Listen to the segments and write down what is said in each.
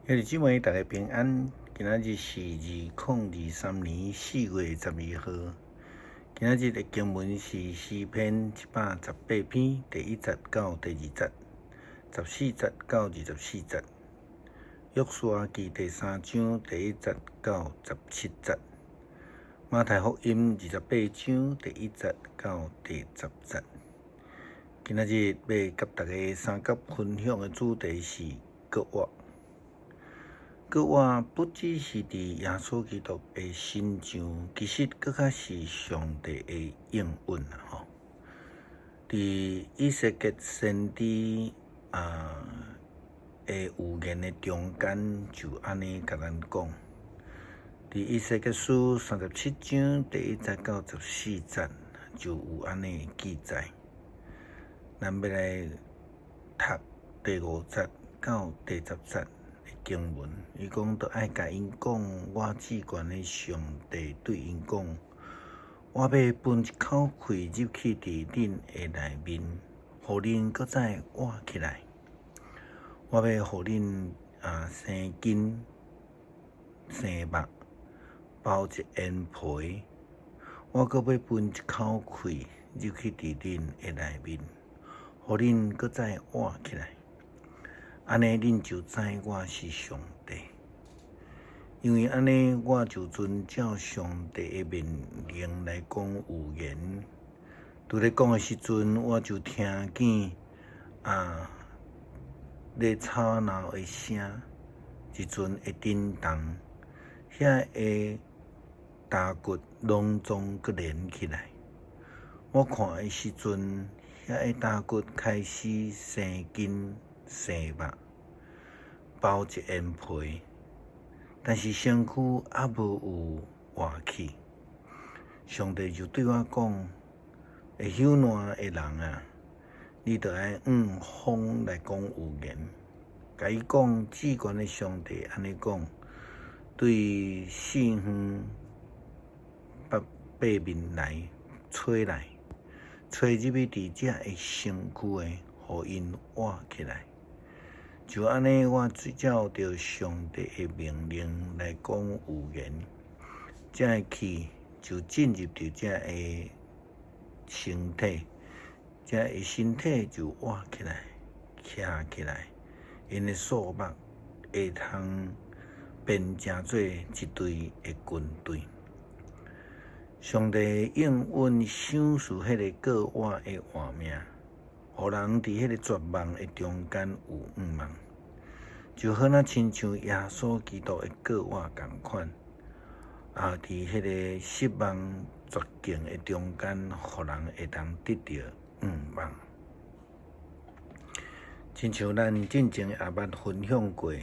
兄弟姊妹，大家平安。今仔日是2023年4月12號。今仔日的經文是詩篇118篇第一節到第二節，14節到24節。約書亞記第三章第一節到17節。馬太福音28章第一節到第十節。今仔日欲佮大家相佮分享的主題是閣活。閣活不只是佇耶穌基督的身上，其實閣較是上帝的應允啊！吼，佇以西結先知啊的預言的中間，就按呢共咱講。佇以西結書37章第一節到14節，就有按呢記載。咱欲來讀第五節到第十節經文，伊講著愛共𪜶講，我至懸的上帝對𪜶講，我欲分一口氣入去佇恁的內面，予恁閣再活起來。我欲予恁啊生筋生肉，包一層皮。我閣欲分一口氣入去佇恁的內面，予恁閣再活起來。按呢，恁就知我是上帝，因為按呢，我就遵照上帝的命令來講預言。拄咧講的時陣，我就聽見啊，咧吵鬧的聲，一陣的震動，遐个大骨攏總閣連起來。我看的時陣，遐个大骨開始生筋生肉，包一層皮，但是身軀猶無有活氣。上帝就對我講：會朽爛的人啊，你著愛向風來講預言，共伊講，至懸的上帝按呢講，對四方八八面來吹來，吹入去佇這个身軀的，予𪜶活起來。就按呢，我照著上帝的命令來講預言，這个氣就進入佇這个身體，這个身體就活起來，徛起來，𪜶的數目會通變成做一隊的軍隊。上帝應允賞賜彼个閣活的活命，予人佇彼个絕望的中間有向望，就好若親像耶穌基督的閣活仝款，啊，佇彼个失望絕境的中間，予人會當得著向望。親像咱進前也捌分享過，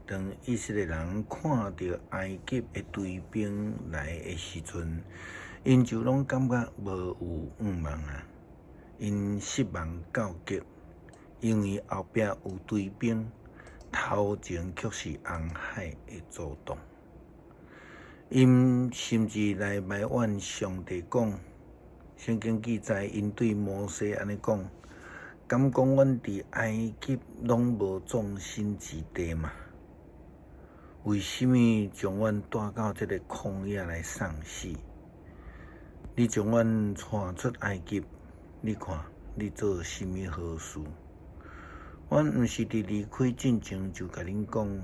當以色列人看著埃及的追兵來的時陣，𪜶就攏感覺無有向望啊！𪜶失望到極，因為後壁有追兵，頭前卻是紅海的阻擋。𪜶甚至來埋怨上帝講，聖經記載，𪜶對摩西按呢講：敢講阮佇埃及攏無葬身之地嗎？為啥物將阮帶到這個曠野來喪死？你將阮帶出埃及，你看你做啥物好事？阮毋是佇離開進前就共恁講，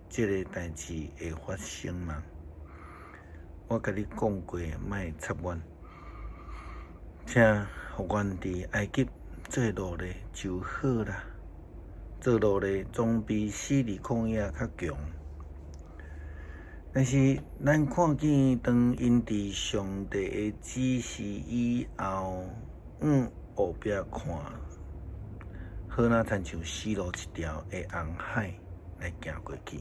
這个代誌會發生嗎？我共你講過，莫插阮，請予阮佇埃及做奴隸就好啦。做奴隸總比死佇曠野較強。但是咱看見，當𪜶佇上帝的指示以後，向後壁看，好若親像死路一條的紅海來行過去。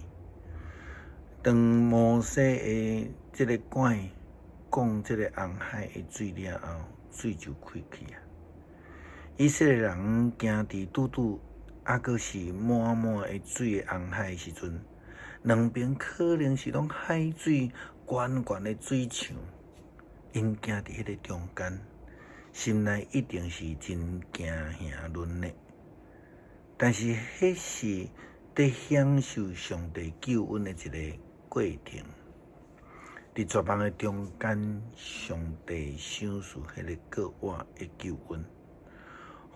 當摩西的這个拐講這个紅海的水了後，水就開去啊。以色列人行佇拄拄，猶閣是滿滿的水的紅海時陣，兩邊可能是攏海水懸懸的水牆，𪜶行佇彼个中間，心內一定是真驚嚇論的。但是彼是佇享受上帝救恩的一个過程。佇絕望的中間，上帝賞賜彼個過活的救恩，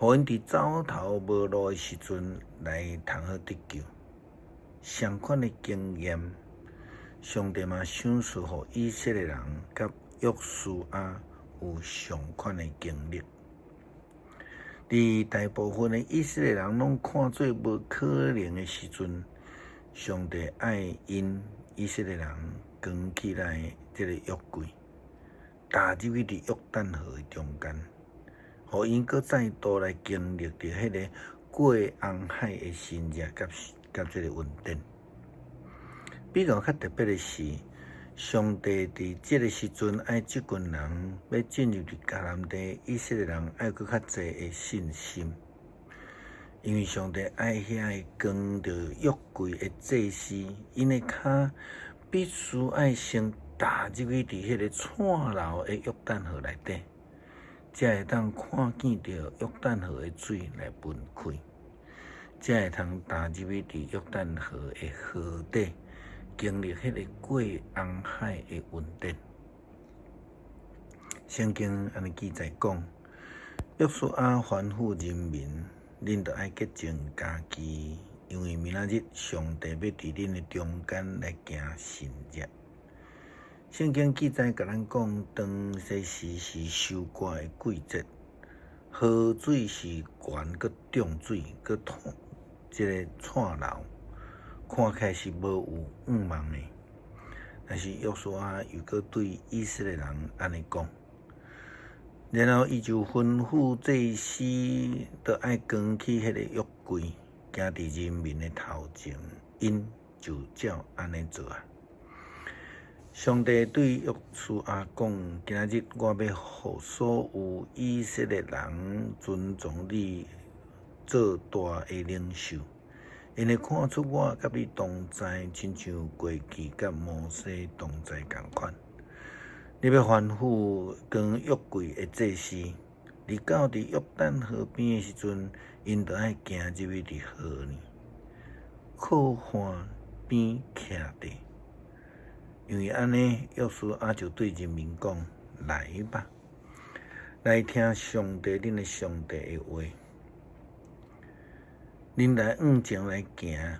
予𪜶佇走投無路的時陣來通好得救。相款的經驗，上帝嘛賞賜予以色列人佮約書亞有相款的經歷。佇大部分的以色列人攏看做無可能的時陣，上帝愛𪜶以色列人扛起來這個約櫃，踏入去佇約旦河的中間，予𪜶閣再度來經歷著彼個過紅海的神蹟佮佮這個恩典。比較較特別的是，上帝佇這個時陣愛這群人欲進入佇迦南地，以色列人愛閣較濟的信心，因為上帝愛遐個扛著約櫃的祭司，𪜶的跤必須愛先踏入去佇彼個蔡流的約旦河內底，才會當看見著約旦河的水來分開，才會通踏入去佇約旦河的河底，經歷彼個過紅海的恩典。聖經按呢記載講，約書亞吩咐人民，恁著愛潔淨家己，因為明仔日上帝欲佇恁的中間來行神蹟。聖經記載共咱講，當時是收割的季節，河水是懸閣漲水，閣這個蔡流，看起來是無有向望的。但是約書亞又閣對以色列人按呢講，然後伊就吩咐祭司，著愛扛起彼個約櫃，行佇人民的頭前，𪜶就照按呢做啊。上帝對約書亞講：今仔日我欲予所有以色列人尊重你做大的領袖，𪜶會看出我佮你同在，親像過去佮摩西同在仝款。你欲吩咐扛約櫃的祭司，佇到佇約旦河邊的時陣，𪜶著愛行入去佇河裡，靠岸邊徛著。因為按呢，約書亞就對人民講：來吧，來聽上帝恁的上帝的話，恁來向前來行，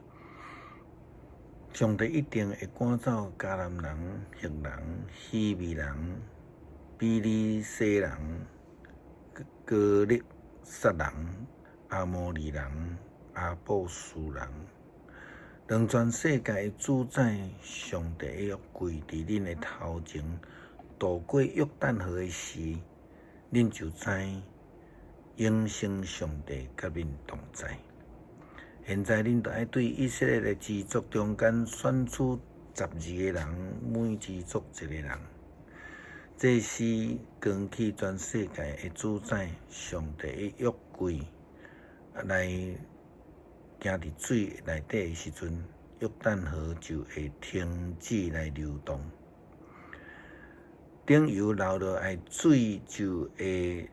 上帝一定會趕走迦南人、赫人、希未人、比利洗人、歌利撒人、阿摩利人、耶布斯人。當全世界的主宰上帝的約櫃佇恁的頭前渡過約旦河的時，恁就知永生上帝佮恁同在。現在恁著愛對以色列的支族中間選出12個人，每支族一個人。祭司扛起全世界的主宰上帝的約櫃來行佇水內底的時陣，約旦河就會停止來流動。頂游流落來水就會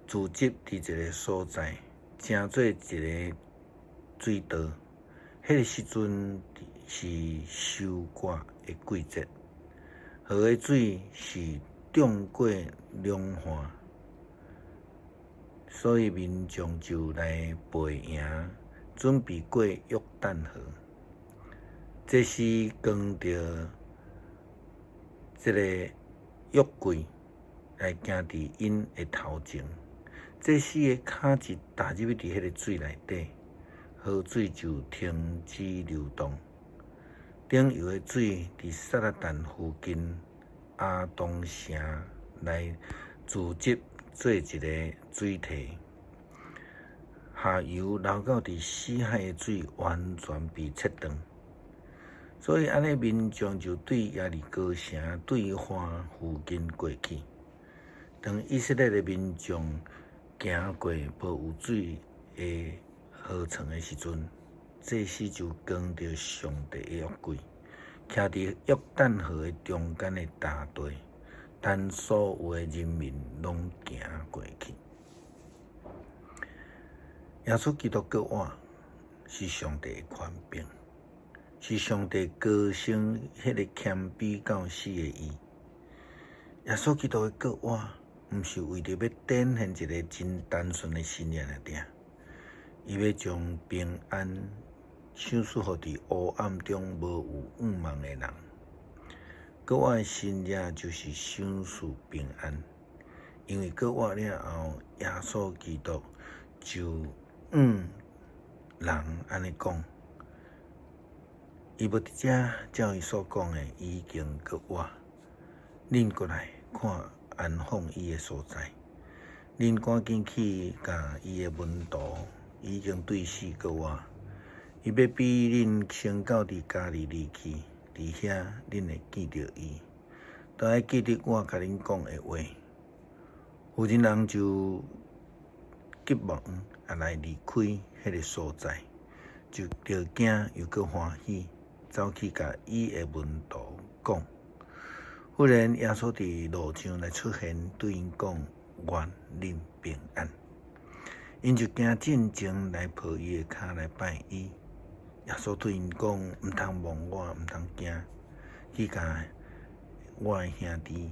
聚集佇一個所在，成做一個水道。彼個時陣是收割的季節，河的水是漲過兩岸，所以民眾就來備營，準備過約旦河。祭司扛著這個約櫃來行佇𪜶的頭前，祭司的跤一踏入去佇彼個水內底，河水就停止流動。頂游的水佇撒勒但附近亞當城來聚集做一個水堤，下游流到佇死海的水完全被切斷。所以按呢，民眾就對耶利哥城對岸附近過去。當以色列的民眾行過無有水的河床的時陣，祭司就扛著上帝的約櫃，徛佇約旦河的中間的大地，等所有的人民攏行過去。耶穌基督閣活，是上帝的權柄，是上帝高升彼个謙卑到死的伊。耶穌基督的復活，毋是為著欲展現一个真單純的神蹟爾爾，伊欲將平安賞賜予佇黑暗中無有盼望的人。復活的神蹟就是賞賜平安，因為復活了後，耶穌基督就向人按呢講，伊無佇遮，照伊所講的，伊已經復活。恁過來看安放伊的所在，恁趕緊去共伊的門徒，伊已經對死復活。伊欲比恁先到佇加利利去，佇遐恁會見著伊。都愛記得我共恁講的話。婦人人就急忙仔來離開彼个所在，就著驚又閣歡喜，走去共伊的門徒講。忽然耶穌佇路上來出現，對𪜶講：願恁平安。𪜶就行進前來抱伊的跤來拜伊。耶穌對𪜶講：毋通望我，毋通驚，去共我的兄弟，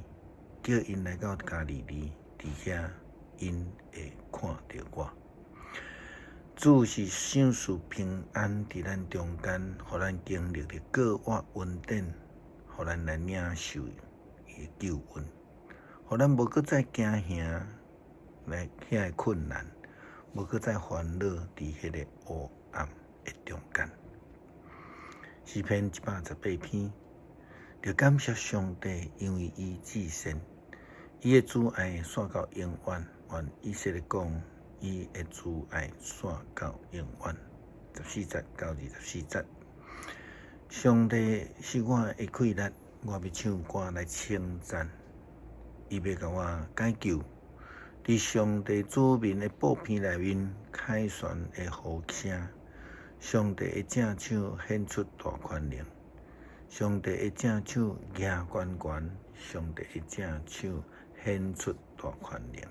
叫𪜶來到加利利，佇遐𪜶會看著我。主是賞賜平安佇咱中間，予咱經歷著復活恩典，予咱來領受伊的救恩，予咱無閣再驚嚇來遐个困難，無閣再煩惱佇彼个黑暗的中間。詩篇118篇，著感謝上帝，因為伊至善，伊的慈愛續到永遠。願以色列講，伊的慈愛續到永遠。14節到24節，上帝是我的氣力，我欲唱歌來稱讚，伊欲共我解救。佇上帝子民的布棚內面，凱旋的呼聲，上帝的正手顯出大權能，上帝的正手舉懸懸，上帝的正手顯出大權能。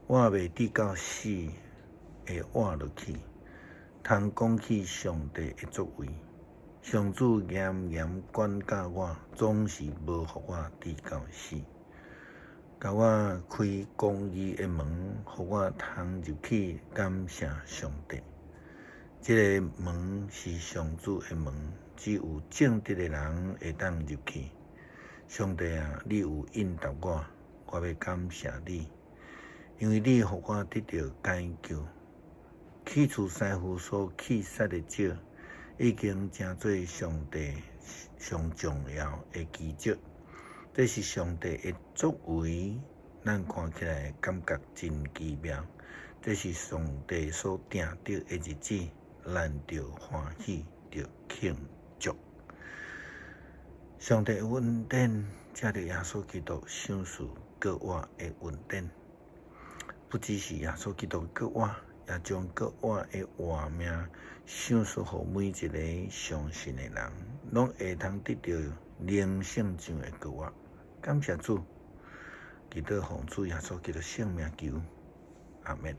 我袂致到死會活落去，通講起上帝的作為。上主嚴嚴管教我，總是無予我致到死。共我開公義的門，予我通入去感謝上帝。這个門是上主的門，只有正直的人會當入去。上帝啊，你有應答我，我欲感謝你，因為你予我得著解救。去除師傅所棄殺的石，已經成做上帝上重要的基石。這是上帝的作為，咱看起來感覺真奇妙。這是上帝所定得的日子，咱著歡喜，著慶祝。上帝的恩典，藉著耶穌基督賞賜復活的恩典，不只是耶穌基督復活，也將復活的活命賞賜予每一个相信的人，攏會通得著靈性上的復活。感謝主，祈禱奉主耶穌基督聖名求，阿們。